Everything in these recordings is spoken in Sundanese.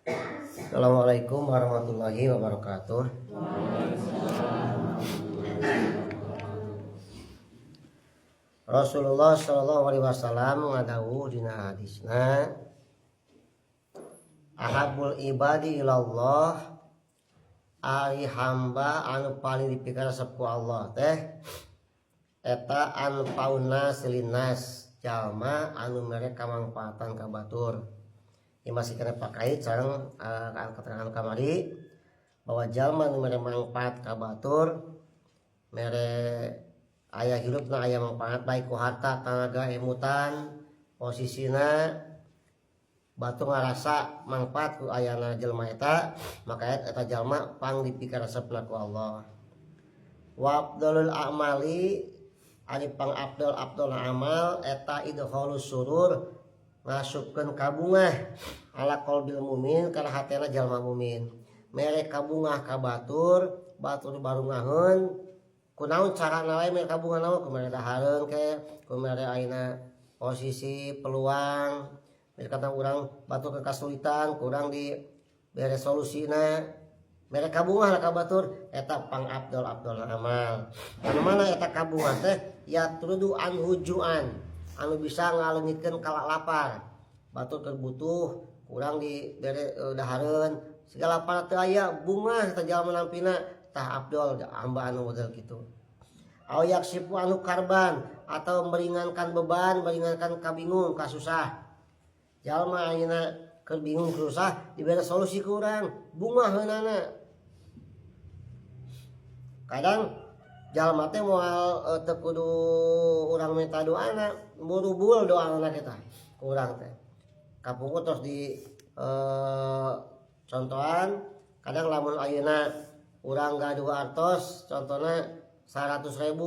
Assalamualaikum warahmatullahi wabarakatuh. Rasulullah sallallahu alaihi wasallam ngadawuh dina hadisna, ahabbul ibadi ilallah, ari hamba anu paling dipikaresep ku Allah teh eta anfa'un nas linnas, jalma anu mere kamangfaatan ka batur. Ieu masih kena pakait sareng keterangan kamari bahwa jalma anu mere mangfaat ka batur, mere aya hirupna aya manfaat baik ku harta, tanaga, emutan, posisina, batur ngarasa manfaat ku ayana jelma eta, maka eta jalma pang dipikaresepna ku Allah. Wa afdalul a'mali, ari pang afdal afdal amal eta idkhalus surur, ngasupkeun kabungah ala qalbil mumin, kana hatena jalma mumin. Mere kabungah ka batur, batur barungaheun kunaon carana wae mere kabungah naon, ku mere dahareun ke, ku mere ayeuna posisi peluang, mere kata urang batur ke kasulitan kurang di bere solusina, mere kabungah lah ka batur, eta pang afdal afdal amal. Anu mana eta kabungah teh yatrudu anhu ju'an, anu bisa ngaleungitkeun kala lapar. Batur keur butuh kurang di bere dahareun, segala lapar teu aya, bungah eta jalma nampina, tah afdol hamba anu model kitu. Aw yaksifu anu karban, atau meringankan beban, meringankan kabingung kasusah. Jalma ayeuna keur bingung susah dibere solusi ku urang, bungah heunana. Kadang jalma teh moal teu kudu urang minta doana, murubul doana kita ku urang teh. Kapungkur terus di contohan, kadang lamun ayeuna urang gaduh artos contohna 100.000,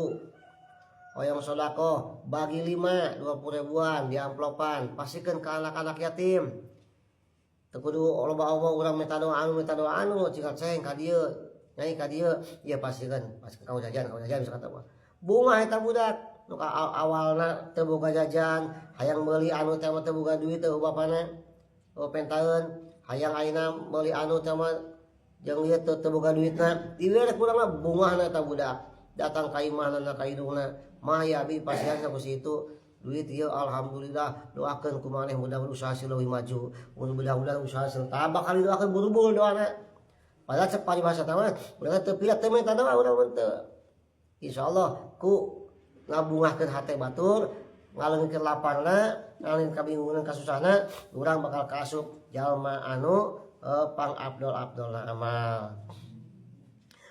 hoyong sodako bagi 5, 20 ribuan di amplopan, pasihkeun ke anak-anak yatim. Teu kudu loba omong urang minta doa anu, minta doa anu, cikal ceng ka dieu, nyai ka dieu, ieu pasihkeun, pasihkeun kau jajan, kau jajan bisa kata mah. Bungah eta budak nu ka awalna teu boga jajan, hayang meuli anu teh mah teu boga duit teu bapana. Oh pentaeun, hayang ayeuna meuli anu teh mah jeung ieu teu boga duitna, dibere kurang mah bungahna eta budak. Datang ka imahna ka indungna, mah ya abi pasihan ku situ duit ieu, alhamdulillah, doakeun ku maneh mudah-mudahan usaha si leuwih maju, mudah-mudahan usaha si tambah kali, doakeun burubul doana. Padahal cek paribasa teh mah urang teu pira teu minta doa urang mah teu. Insyaallah ku ngabungahkeun hate batur, ngaleungitkeun laparna, ngaleungitkeun kabingungan kasusahna, urang bakal kaasup jalma anu pang afdol afdolna amal.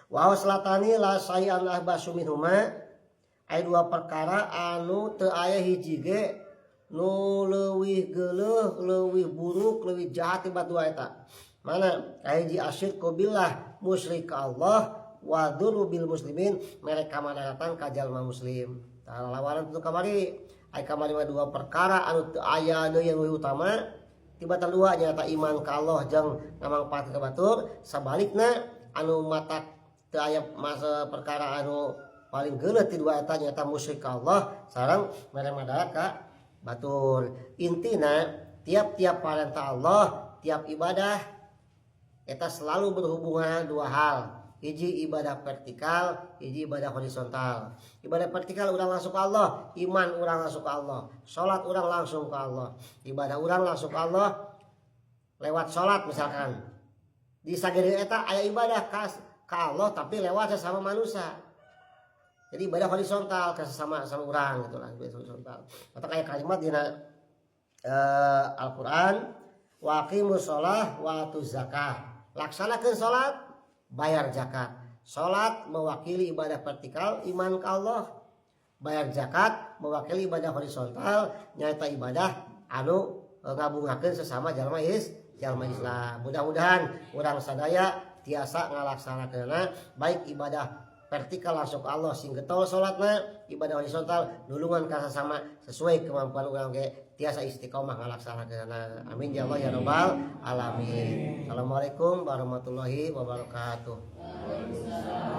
Wa waslatani la sayan ahbasu minhuma, aya dua perkara anu teu aya hiji ge nu leuwih geuleuh, leuwih buruk, leuwih jahat tiba dua eta. Mana kahiji asyirku billah, musyrik ka Allah, wa dzurru bil muslimin, mere kamadaratan ka jalma muslim. Tah lawanan tu kamari, aya kamari mah dua perkara anu teu aya deui yang leuwih utama tibatan dua, nyata iman ka Allah jeung ngamangpaatkeun ka batur. Sabalikna anu matak teu aya masa perkara anu paling geuleuh ti dua eta nyata musyrik ka Allah sareng mere madarat ka batur. Intina tiap-tiap parentah Allah, tiap ibadah eta selalu berhubungan dua hal. Hiji ibadah vertikal, hiji ibadah horizontal. Ibadah vertikal urang langsung ke Allah, iman urang langsung ke Allah, salat urang langsung ke Allah, ibadah urang langsung ke Allah lewat salat misalkan. Di sagede eta aya ibadah ka Allah tapi lewat sesama manusia. Jadi ibadah horizontal ke sesama sama urang gitu lah, ibadah horizontal. Atau kayak kalimat dina Al-Qur'an, wa aqimus shalah wa atuz zakah. Laksanakeun salat, bayar zakat. Salat mewakili ibadah vertikal iman ke Allah. Bayar zakat mewakili ibadah horizontal nyata ibadah anu ngabungakeun sesama jalma jalma Islam. Mudah-mudahan urang sadaya tiasa ngalaksanakeunna baik ibadah vertikal langsung ke Allah sing getol salatna, ibadah horizontal nulungan ka sesama sesuai kemampuan urang ge tiasa istiqomah ngalaksanakeunna. Amin ya Allah ya rabbal alamin. Assalamualaikum warahmatullahi wabarakatuh. Waalaikumsalam.